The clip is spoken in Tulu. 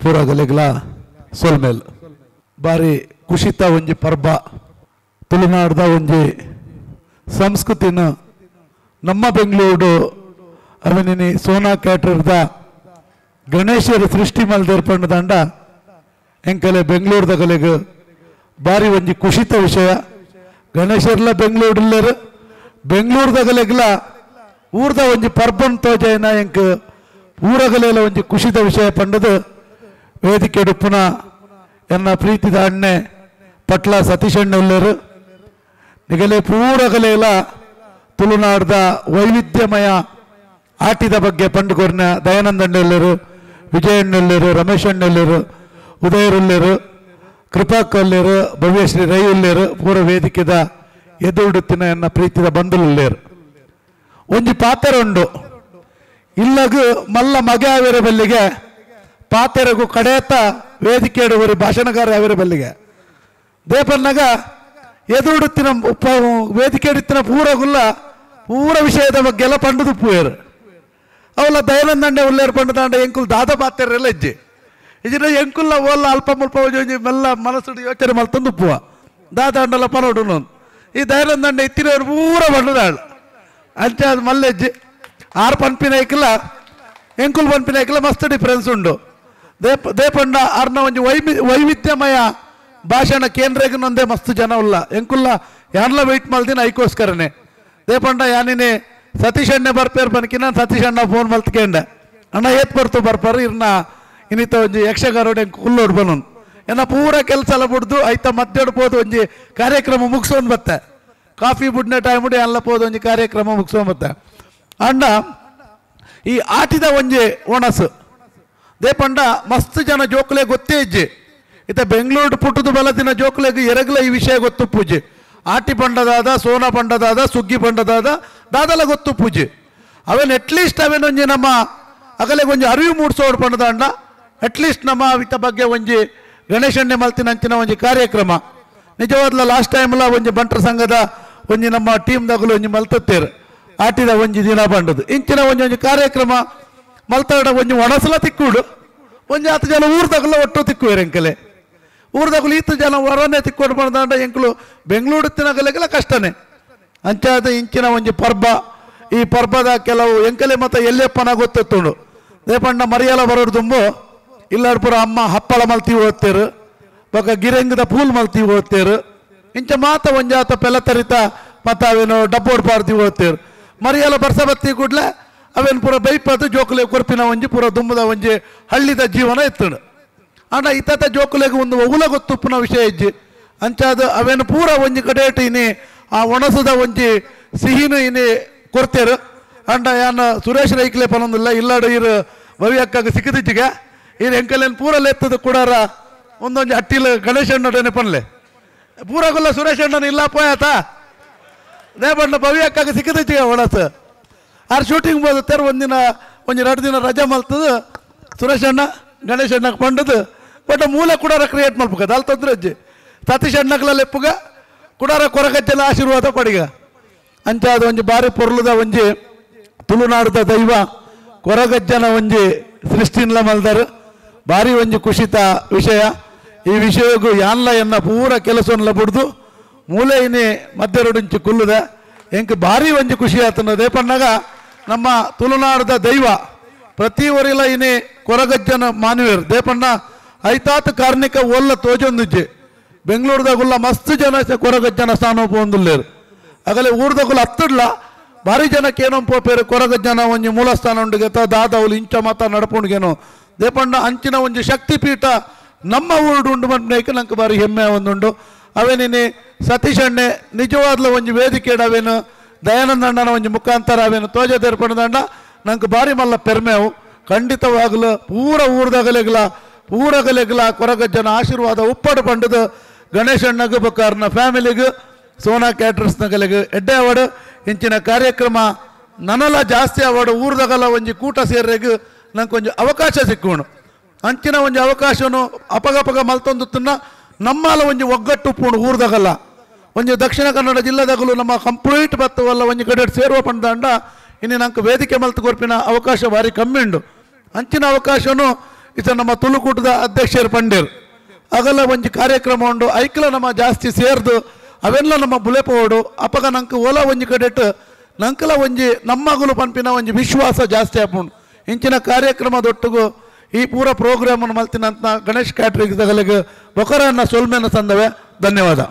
ಪೂರಗಲೆಗ್ಲ ಸೊಲ್ಮೇಲ್ ಬಾರಿ ಕುಶಿತ ಒಂಜಿ ಪರ್ಬ ತುಳುನಾಡ್ದ ಒಂಜಿ ಸಂಸ್ಕೃತಿನ ನಮ್ಮ ಬೆಂಗಳೂರು ಅವಿನಿ ಸೋನಾ ಕ್ಯಾಟರ್ದ ಗಣೇಶರ ಸೃಷ್ಟಿ ಮಲ್ದೇರ್ಪಂಡ ದಂಡ ಎಂಕಲೆ ಬೆಂಗಳೂರುದ ಕಲೆಗ್ ಬಾರಿ ಒಂಜಿ ಕುಶಿತ ವಿಷಯ. ಗಣೇಶರ್ಲ ಬೆಂಗಳೂರಿಲ್ಲರು ಬೆಂಗಳೂರುದ ಕಲೆಗ್ಲ ಊರ್ದ ಒಂಜಿ ಪರ್ಬನ್ ತೋಜೈನ ಎಂಕ್ ಊರಗಲೆಲ ಒಂಜಿ ಕುಶಿತ ವಿಷಯ ಪಂಡದು ವೇದಿಕೆ ಡುಪ್ಪುನ ಎನ್ನ ಪ್ರೀತಿದ ಅಣ್ಣೆ ಪಟ್ಲ ಸತೀಶಣ್ಣ ಉಲ್ಲೇರು. ನಿಗಲೆ ಪೂರಗಲೆಲ ತುಳುನಾಡ್ದ ವೈವಿಧ್ಯಮಯ ಆಟಿದ ಬಗ್ಗೆ ಪಂಡುಕೊರ್ನ ದಯಾನಂದಣ್ಣೆಲ್ಲರು, ವಿಜಯಣ್ಣೆಲ್ಲರು, ರಮೇಶ್ ಅಣ್ಣೆಲ್ಲರು, ಉದಯರುಲ್ಲೇರು, ಕೃಪಾಕಲ್ಲೇರು, ಭವ್ಯಶ್ರೀ ರೈ ಉಲ್ಲೇರು, ಪೂರ ವೇದಿಕೆದ ಎದುರುಡುತ್ತಿನ ಎನ್ನ ಪ್ರೀತಿದ ಬಂಧುಲುಲ್ಲೇರು. ಒಂಜಿ ಪಾತೆರ ಉಂಡು ಇಲ್ಲಗು ಮಲ್ಲ ಮಗೆ ಆವಿರ ಬಲ್ಲಿಗೆ ಪಾತೆರಗು ಕಡೆಯತ್ತ ವೇದಿಕೆ ಒರಿ ಭಾಷಣಗಾರ ಆವಿರ ಬಲ್ಲಿಗೆ ದೇಪನ್ನಾಗ ಎದುರುಡುತ್ತಿನ ವೇದಿಕೆ ಹಿಡಿತಿನ ಪೂರಗುಲ್ಲ ಪೂರ ವಿಷಯದ ಬಗ್ಗೆ ಎಲ್ಲ ಪಂಡದು ಪೂಯರು. ಅವಲ್ಲ ದಯಾನಂದಂಡೆ ಉಲ್ಲೇರು ಪಂಡದಾಂಡ ಎಂಕುಲ್ ದಾದ ಪಾತೆರೆಲ್ಲ ಇಜ್ಜಿ ಇಜ್ಜಿನ ಎಂಕುಲ್ಲ ಓಲ್ಲ ಅಲ್ಪ ಮುಲ್ಪ ಒಂಜಿ ಮೆಲ್ಲ ಮನಸ್ಸು ಯೋಚನೆ ಮಲ್ತಂದು ಪೂವ ದಾದಾಂಡಲ್ಲ ಪನೋಡು. ಈ ದಯಾನಂದಂಡೆ ಇತ್ತಿನವರು ಪೂರ ಪಂಡದಾಳು ಅಂಚ ಅದು ಮಲ್ಲೆಜ್ಜಿ ಆರು ಪನ್ಪಿನ ಐಕ್ಲ ಎಂಕುಲ್ ಪನ್ಪಿನ ಐಕ್ಲ ಮಸ್ತ್ ಡಿಫ್ರೆನ್ಸ್ ಉಂಡು. ದೇಪಂಡ ಆರ್ನ ಒಂಜಿ ವೈವಿಧ್ಯಮಯ ಭಾಷಣ ಕೇಂದ್ರಕ್ಕೆ ನೊಂದೇ ಮಸ್ತ್ ಜನ ಉಲ್ಲ ಎಂಕುಲ್ಲ ಯಾನ್ಲ ವೆಯ್ಟ್ ಮಲ್ದಿನ ಐಕೋಸ್ಕರನೇ. ದೇಪಂಡ ಯಾನಿನೇ ಸತೀಶ್ ಅಣ್ಣೆ ಬರ್ಪೇರ್ ಬನ್ಕಿ ನಾನು ಸತೀಶ್ ಅಣ್ಣ ಫೋನ್ ಮಲ್ತ್ಕೇಂಡೆ ಅಣ್ಣ ಏತ್ ಬರ್ತು ಬರ್ಪಾರು ಇರ್ನ ಇನ್ನಿತ ಒಂಜಿ ಯಕ್ಷಗಾರೋಡು ಎಂಕ್ ಕುಲ್ಲೋಡು ಬನೋನ್ ಎನ್ನ ಪೂರ ಕೆಲಸ ಎಲ್ಲ ಬಿಡ್ದು ಐತ ಮಧ್ಯಾಹ್ನ ಪೋದು ಒಂಜಿ ಕಾರ್ಯಕ್ರಮ ಮುಗಿಸೋನ್ ಬತ್ತೆ ಕಾಫಿ ಬುಡ್ನ ಟೈಮ್ ಎಲ್ಲ ಪೋದು ಒಂಜಿ ಕಾರ್ಯಕ್ರಮ ಮುಗಿಸೋನ್ ಬತ್ತೆ. ಅಣ್ಣ ಈ ಆಟಿದ ಒಂಜಿ ಒಣಸು ದೇಪಂಡ ಮಸ್ತ್ ಜನ ಜೋಕುಲೆ ಗೊತ್ತೇ ಇಜ್ಜಿ ಇತ್ತ ಬೆಂಗಳೂರು ಪುಟ್ಟದ ಬಲದಿನ ಜೋಕುಲೆಗ್ ಎರಗ್ಲ ಈ ವಿಷಯ ಗೊತ್ತು ಪೂಜೆ ಆಟಿ ಪಂಡದಾದ ಸೋನಾ ಪಂಡದಾದ ಸುಗ್ಗಿ ಪಂಡದಾದ ದಾದಲ ಗೊತ್ತು ಪೂಜೆ ಅವೇನು ಅಟ್ಲೀಸ್ಟ್ ಅವೇನೊಂಜಿ ನಮ್ಮ ಅಗಲೆಗೆ ಒಂಜಿ ಅರಿವು ಮೂಡಿಸೋಡು ಪಂಡದಾಂಡ ಅಟ್ಲೀಸ್ಟ್ ನಮ್ಮ ಇತ್ತ ಬಗ್ಗೆ ಒಂಜಿ ಗಣೇಶಣ್ಣೆ ಮಲ್ತಿನ ಅಂಚಿನ ಒಂಜಿ ಕಾರ್ಯಕ್ರಮ ನಿಜವಾದ್ಲ ಲಾಸ್ಟ್ ಟೈಮ್ಲ ಒಂಜಿ ಬಂಟರ ಸಂಘದ ಒಂಜಿ ನಮ್ಮ ಟೀಮ್ದಾಗಲು ಒಂಜಿ ಮಲ್ತತ್ತೇರು ಆಟಿದ ಒಂಜಿ ದಿನ ಬಂಡದು ಇಂಚಿನ ಒಂಜಿ ಒಂಜಿ ಕಾರ್ಯಕ್ರಮ ಮಲ್ತಾಡ ಒಂಜಿ ಒಣಸಲ ತಿಕ್ಕುಡು ಒಂಜಿ ಹತ್ತು ಜನ ಊರ್ದಾಗಲ ಒಟ್ಟು ತಿಕ್ಕುವೇರು ಎಂಕಲೆ ಊರ್ದಾಗಲು ಈತ ಜನ ಹೊರನೇ ತಿಕ್ಕೊಂಡು ಬಂದಾಂಡ ಎಂಕಲು ಬೆಂಗಳೂರು ತಿನ್ನಗಲೆಗೆಲ್ಲ ಕಷ್ಟನೇ. ಅಂಚಾದ ಇಂಚಿನ ಒಂಜಿ ಪರ್ಬ ಈ ಪರ್ಬದ ಕೆಲವು ಎಂಕಲೆ ಮತ್ತು ಎಲ್ಲೆಪ್ಪನ ಗೊತ್ತಿತ್ತುಂಡು ದೇಪಣ್ಣ ಮರಿಯಾಲ ಬರೋರು ತುಂಬು ಇಲ್ಲಾಡ್ಪುರ ಅಮ್ಮ ಹಪ್ಪಳ ಮಲ್ತಿ ಓದ್ತೇರು ಬೊಕ ಗಿರಂಗದ ಪೂಲ್ ಮಲ್ತಿ ಓದ್ತೇರು ಇಂಚ ಮಾತ ಒಂಜಾತ ಪೆಲ ತರಿತ ಮತ್ತು ಅವೇನು ಡಬ್ಬೋಡ್ ಪಾರ್ತಿ ಓದ್ತೇರು ಮರಿಯಾಲ ಬರ್ಸ ಬತ್ತಿ ಕೂಡಲೇ ಅವೇನು ಪೂರ ಬೈಪದು ಜೋಕುಲೆ ಕೊರ್ಪಿನ ಒಂಜಿ ಪೂರ ದುಂಬದ ಒಂಜಿ ಹಳ್ಳಿದ ಜೀವನ ಇತ್ತುಂಡು. ಆಂಡ ಇತ್ತ ಜೋಕುಲೆಗೆ ಒಂದು ಒಗುಲ ಗೊತ್ತುಪ್ಪುನ ವಿಷಯ ಇಜ್ಜಿ ಅಂಚಾದ ಅವೇನು ಪೂರ ಒಂಜಿ ಕಡೆಟ್ ಇನಿ ಆ ಒಣಸದ ಒಂಜಿ ಸಿಹಿನ ಇನಿ ಕೊರ್ತೇರು. ಅಂಡ ಯಾನ ಸುರೇಶ್ ರೈಕ್ಲೆ ಪನೊಂದಿಲ್ಲ ಇಲ್ಲಾಡು ಇರು ಭವಿ ಅಕ್ಕಾಗ ಸಿಕ್ಕದಿಜ್ಜಿಗೆ ಇರು ಎಂಕಲೇನು ಪೂರ ಲೆತ್ತದ ಕೂಡಾರ ಒಂದೊಂಜಿ ಅಟ್ಟಿಲ ಗಣೇಶ ಅಣ್ಣನೇ ಪನ್ಲೆ ಪೂರಗುಲ್ಲ ಸುರೇಶ್ ಅಣ್ಣನ ಇಲ್ಲ ಪೋಯಾತ ದೇಪಣ್ಣ ಭವಿ ಅಕ್ಕಾಗ ಸಿಕ್ಕದಿಜ್ಜಿಗೆ ಒಣಸು ಆರು ಶೂಟಿಂಗ್ ಬೋದುತ್ತಾರೆ ಒಂದಿನ ಒಂಜಿ ಎರಡು ದಿನ ರಜೆ ಮಲ್ತದ ಸುರೇಶ್ ಅಣ್ಣ ಗಣೇಶ್ ಅಣ್ಣಗೆ ಪಂಡದು ಬಟ್ ಮೂಲ ಕುಡಾರ ಕ್ರಿಯೇಟ್ ಮಲ್ಪಕದ ಅಲ್ಲಿ ತೊಂದರೆ ಅಜ್ಜಿ ಸತೀಶ್ ಅಣ್ಣಗ್ಲ ಲೆಪ್ಪುಗ ಕುಡಾರ ಕೊರಗಜ್ಜಲ ಆಶೀರ್ವಾದ ಪಡಿಗ. ಅಂಚಾದ ಒಂಜಿ ಬಾರಿ ಪೊರ್ಲುದ ಒಂಜಿ ತುಳುನಾಡುದ ದೈವ ಕೊರಗಜ್ಜನ ಒಂಜಿ ಸೃಷ್ಟಿನ್ಲ ಮಲ್ದರು ಭಾರಿ ಒಂಜಿ ಕುಶಿತ ವಿಷಯ. ಈ ವಿಷಯಗೂ ಯಾನ್ಲ ಎನ್ನ ಪೂರ ಕೆಲಸವನ್ನೆಲ್ಲ ಬಿಡ್ದು ಮೂಲೆ ಇನಿ ಮಧ್ಯರೋಡಿಂಚಿ ಕುಲ್ಲುದ ಎಂಕ್ ಭಾರಿ ಒಂಜಿ ಖುಷಿ ಆತನ ದೇಪಣ್ಣಗ ನಮ್ಮ ತುಳುನಾಡದ ದೈವ ಪ್ರತಿ ಊರಿಲ ಇನಿ ಕೊರಗಜ್ಜನ ಮಾನವೀಯರು ದೇಪಣ್ಣ ಐತಾತ ಕಾರ್ಣಿಕ ಒಲ್ಲ ತೋಜೊಂದುಜ್ಜಿ ಬೆಂಗಳೂರುದಾಗುಲ್ಲ ಮಸ್ತ್ ಜನ ಕೊರಗಜ್ಜನ ಸ್ಥಾನ ಪೋಂದುಲ್ಲೇರು ಆಗಲೇ ಊರ್ದಾಗುಲ್ಲ ಹತ್ತಿಡ್ಲ ಭಾರಿ ಜನಕ್ಕೆ ಏನೋ ಪೋಪೇರು ಕೊರಗಜ್ಜನ ಒಂಜಿ ಮೂಲಸ್ಥಾನ ಉಂಡುಗೆತ ದಾದವುಲು ಇಂಚ ಮಾತ ನಡಪುಂಡುಗೇನೋ ದೇಪಣ್ಣ ಅಂಚಿನ ಒಂಜಿ ಶಕ್ತಿಪೀಠ ನಮ್ಮ ಊರುಡು ಉಂಡು ಮನ್ಪನೇಕ ನಂಗೆ ಭಾರಿ ಹೆಮ್ಮೆ ಒಂದುಂಡು. ಅವೇನಿನಿ ಸತೀಶ್ ಅಣ್ಣೆ ನಿಜವಾದ್ಲ ಒಂಜಿ ವೇದಿಕೆ ಅವೇನು ದಯಾನಂದ ಅಣ್ಣನ ಒಂಜಿ ಮುಖಾಂತರ ಅವೇನು ತೋಜ ದೇರ್ಪಣದಂಡ ನಂಗೆ ಭಾರಿ ಮಲ್ಲ ಪೆರ್ಮೆವು. ಖಂಡಿತವಾಗಲು ಪೂರ ಊರ್ದಾಗಲೆಗ್ಲ ಪೂರಗಲೆಗ್ಲ ಕೊರಗಜ್ಜನ ಆಶೀರ್ವಾದ ಉಪ್ಪಡು ಪಂಡದು ಗಣೇಶ್ ಅಣ್ಣಗೂ ಬೊಕ್ಕಾರ್ನ ಫ್ಯಾಮಿಲಿಗೂ ಸೋನಾ ಕ್ಯಾಟ್ರಸ್ನಗಲೆಗ್ ಎಡ್ಡೆ ಅವಾರ್ಡ್ ಇಂಚಿನ ಕಾರ್ಯಕ್ರಮ ನನಲ ಜಾಸ್ತಿ ಅವಾರ್ಡ್ ಊರ್ದಾಗಲ ಒಂಜಿ ಕೂಟ ಸೇರ್ರೆಗ್ ನಂಗೆ ಒಂಜಿ ಅವಕಾಶ ಸಿಕ್ಕೋಣ ಅಂಚಿನ ಒಂಜಿ ಅವಕಾಶನು ಅಪಗಪಗ ಮಲ್ತೊಂದು ತಿನ್ನ ನಮ್ಮಲ ಒಂಜಿ ಒಗ್ಗಟ್ಟು ಉಪ್ಪುಂಡು ಊರ್ದಾಗಲ್ಲ ಒಂಜಿ ದಕ್ಷಿಣ ಕನ್ನಡ ಜಿಲ್ಲೆದಾಗಲೂ ನಮ್ಮ ಕಂಪ್ಲೀಟ್ ಬತ್ತವಲ್ಲ ಒಂಜಿ ಕಡೆ ಸೇರುವ ಪಂಡಂಡ ಇನ್ನು ನಂಗೆ ವೇದಿಕೆ ಮಲ್ತು ಕೊರ್ಪಿನ ಅವಕಾಶ ಭಾರಿ ಕಮ್ಮಿ ಉಂಡು. ಅಂಚಿನ ಅವಕಾಶನು ಇತ್ತ ನಮ್ಮ ತುಳುಕೂಟದ ಅಧ್ಯಕ್ಷರು ಪಂಡೇರ್ ಅಗಲ ಒಂಜಿ ಕಾರ್ಯಕ್ರಮ ಉಂಡು ಐಕ್ಲ ನಮ್ಮ ಜಾಸ್ತಿ ಸೇರ್ದು ಅವೆಲ್ಲ ನಮ್ಮ ಬುಲೆಪೋಡು ಅಪಗ ನಂಗೆ ಓಲ ಒಂಜಿ ಕಡೆಟ್ ನಂಕಲ ಒಂಜಿ ನಮ್ಮಗುಲು ಪನ್ಪಿನ ಒಂಜಿ ವಿಶ್ವಾಸ ಜಾಸ್ತಿ ಆಪುಂಡು. ಇಂಚಿನ ಕಾರ್ಯಕ್ರಮದೊಟ್ಟಿಗೂ ಈ ಪೂರ ಪ್ರೋಗ್ರಾಮ್ ಮಲ್ತಿನಂತ ಗಣೇಶ್ ಕ್ಯಾಟ್ರಿಂಗ್ ತಗಲಿಗೆ ಬೊಕರನ್ನ ಸೊಲ್ಮೆನ ಸಂದವೆ. ಧನ್ಯವಾದ.